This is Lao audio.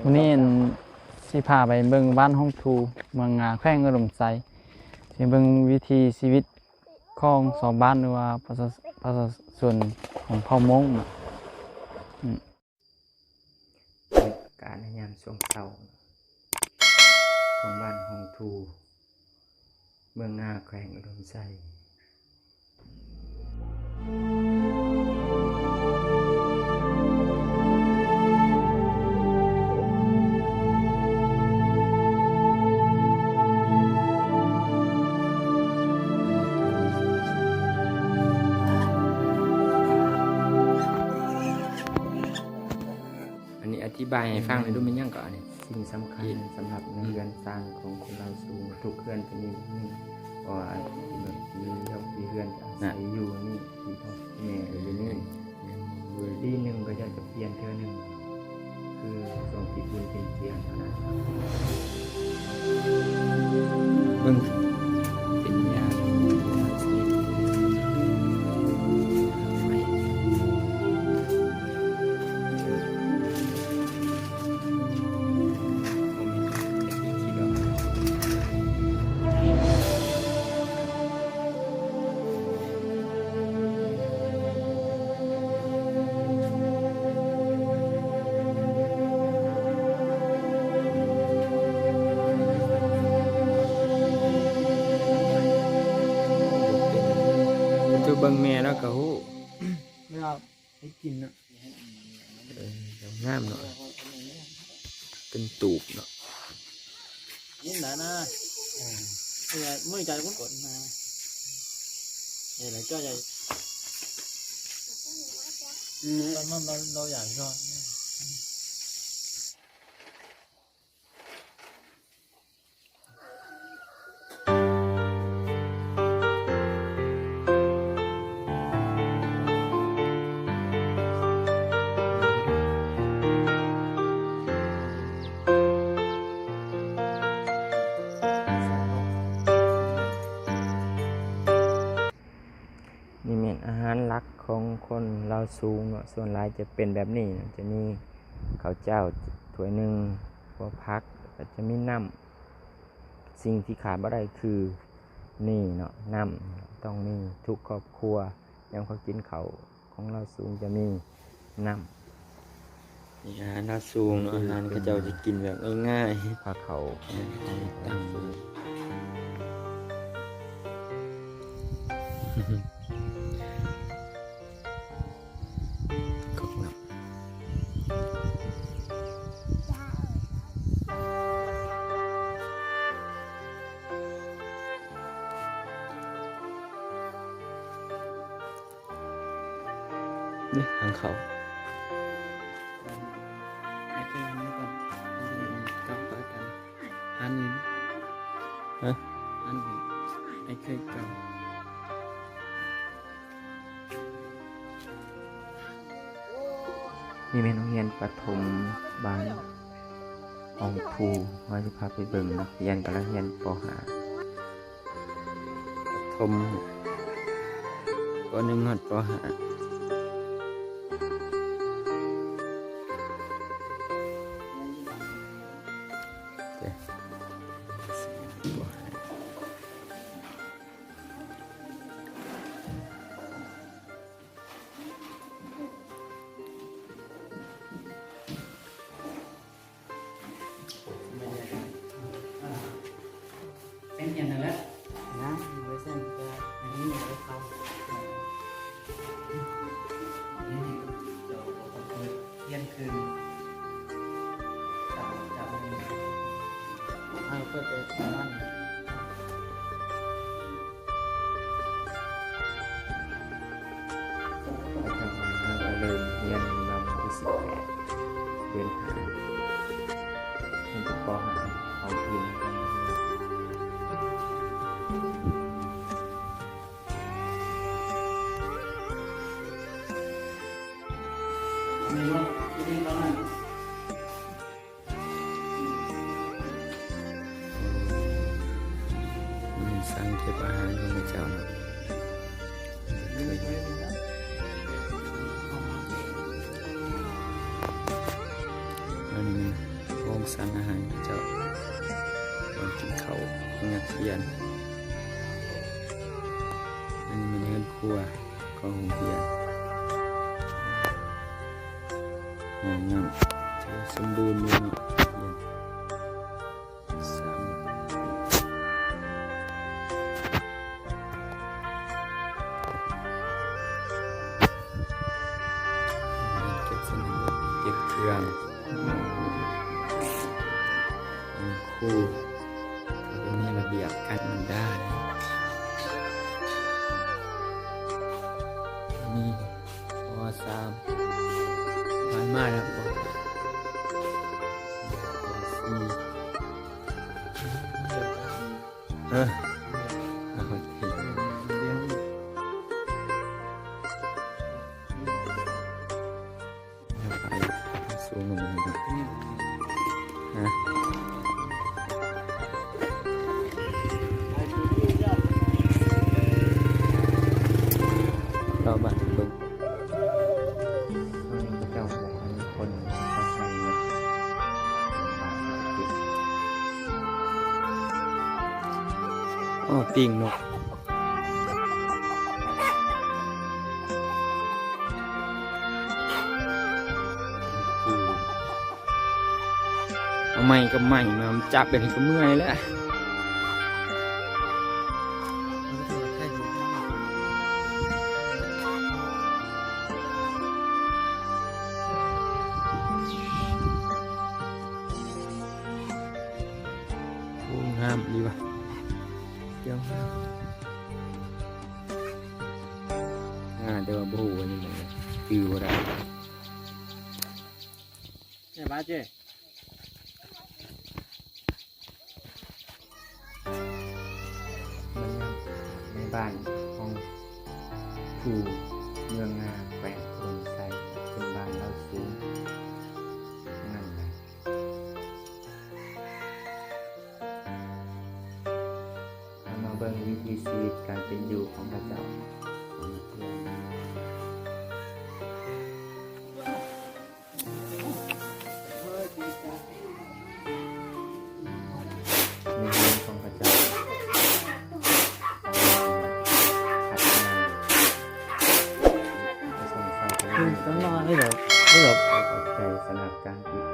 ມື້ນີ້ ອັນ ຊິພາໄປເບິ່ງບ້ານຫ້ອງທູ ເມືອງງາ ແຂວງອຸດົມໄຊ, ຊິເບິ່ງວິຖີຊີວິດຂອງຊາວບ້ານ ຫຼືວ່າປະຊາ ປະຊາຊົນຂອງເຜົ່າມົ້ງເນາະ. ອືມ ບັນຍາກາດໃນຍາມຊ່ວງເຊົ້າຂອງບ້ານຫ້ອງທູ ເມືອງງາ ແຂວງອຸດົມໄຊ. ອັນນີ້ອະທິບາຍໃຫ້ຟັງໜ່ອຍດູ ແມ່ນຫຍັງເກາະອັນນີ້? ສິ່ງສຳຄັນສຳລັບໃນເຮືອນຊານຂອງຄົນລາວສູງ ທຸກເຮືອນຈະມີແບບນີ້ ເພາະວ່າທີ່ແບບທີ່ເຮືອນຈະອາໄສຢູ່ນີ້ ທີ່ພໍ່ແມ່ຢູ່ນີ້ ປີໜຶ່ງກໍຢາກຈະປ່ຽນເທື່ອໜຶ່ງ ຄືຊ່ວງທີ່ບຸນເປັນເຈັດຫັ້ນນະ ເບິ່ງເປັນຍາ ເບິ່ງແມ່ແລ້ວກໍຮູ້ ເວລາ ໄດ້ກິນນະ ເອີ ງາມເນາະ ເປັນຕູບເນາະ ນີ້ນະນະ ເອີ ເອີ ມື້ໃດມັນກົດນະ ເອີ ແລ້ວກໍໄດ້ ອືມ ຕອນນັ້ນເຮົາ ເຮົາຢາກນອນ ນີ້ແມ່ນອາຫານຫຼັກຂອງຄົນລາວສູງເນາະ ສ່ວນຫຼາຍຈະເປັນແບບນີ້ເນາະ ຈະມີເຂົ້າເຈົ້າຖ້ວຍໜຶ່ງ ພວກຜັກ ແລ້ວກໍຈະມີນ້ຳ ສິ່ງທີ່ຂາດບໍ່ໄດ້ຄືນີ້ເນາະ ນ້ຳຕ້ອງມີ ທຸກຄອບຄົວຍາມເຂົາກິນເຂົ້າຂອງລາວສູງຈະມີນ້ຳ. ນີ້ອາຫານລາວສູງເນາະ ອາຫານເຂົາເຈົ້າຈະກິນແບບງ່າຍໆ ພາເຂົ້າ ເອີ ຕັ້ງ ກອກນ້ຳ ນີ້ທາງເຂົ້າ ໃຫ້ເຄີຍທຳກ່ອນ ກັບໄປກັນ ອັນນີ້ ຮະ ອັນນີ້ ໃຫ້ເຄີຍກັບ ນີ້ແມ່ນໂຮງຮຽນປະຖົມບ້ານອອງພູ ເຮົາຈະພາໄປເບິ່ງນັກຮຽນກຳລັງຮຽນ ປໍຫ້າ ປະຖົມ ປໍໜຶ່ງຮອດປໍຫ້າ ເດ້ ປໍຫ້າ. ເສັງຮຽນນັ້ນແຫຼະ ຍັງບໍ່ໄດ້ເສັງ ແຕ່ອັນນີ້ຍັງບໍ່ໄດ້ເຂົ້າ ຮຽນຄືນ ເອົາເປີດໄປປະມານ ເຮົາກໍເລີ່ມຮຽນວັນທີສິບແປດ ເດືອນຫ້າ ຮຽນປ.ຫ້າ ເຮົາຮຽນ ສ້າງເກັບອາຫານຂອງເຂົາເຈົ້າເນາະ ອັນນີ້ ສານອາຫານເຂົາເຈົ້າ ເອົາກິນເຂົ້າຂອງນັກຮຽນ. ອັນນີ້ແມ່ນເຮືອນຄົວຂອງໂຮງຮຽນ. ຫ້ອງນ້ຳຖືວ່າສົມບູນຢູ່ເນາະ. ສາມ ເກັບເຄື່ອງ ຄູ ເຂົາກໍມີລະບຽບການເງິນດານ ມີ ປໍສາມ ຜ່ານມາແລ້ວ ປໍສີ່ ຮະ ໂອເຄ ດຽວ ດຽວໄປ ສູງກວ່ານີ້ເນາະ ຮະ ເລາະບ້ານເບິ່ງ. ເຈົ້າຂອງຄົນເຂົາໃຊ້ເງິນບາດອັງກິດ. ໂອ້ ປີກນົກ. ເອົາໄມ້ກັບໄມ້ມາຈັບແບບນີ້ກໍເມື່ອຍແລ້ວ. ໂອ້ ງາມອີ່ຫຼີວ່າ ດຽວ ງາມ ແຕ່ວ່າບໍ່ຮູ້ວ່າຍັງໄງ ຈື່ບໍ່ໄດ້. ແມ່ບາດເຈ້ ບັນຍາກາດໃນບ້ານຂອງພູເມືອງນາ ແຂວງອຸດົມໄຊ ເປັນບ້ານລາວສູງນັ້ນນະ. ເຮົາມາເບິ່ງວິຖີຊີວິດການເປັນຢູ່ຂອງເຂົາເຈົ້າ ໃນເຮືອນຂອງເຂົາເຈົ້າ ຂັດແຍງ ປະສົມສາຍພັນ ອືມ ຂອບໃຈສຳລັບການຕິດ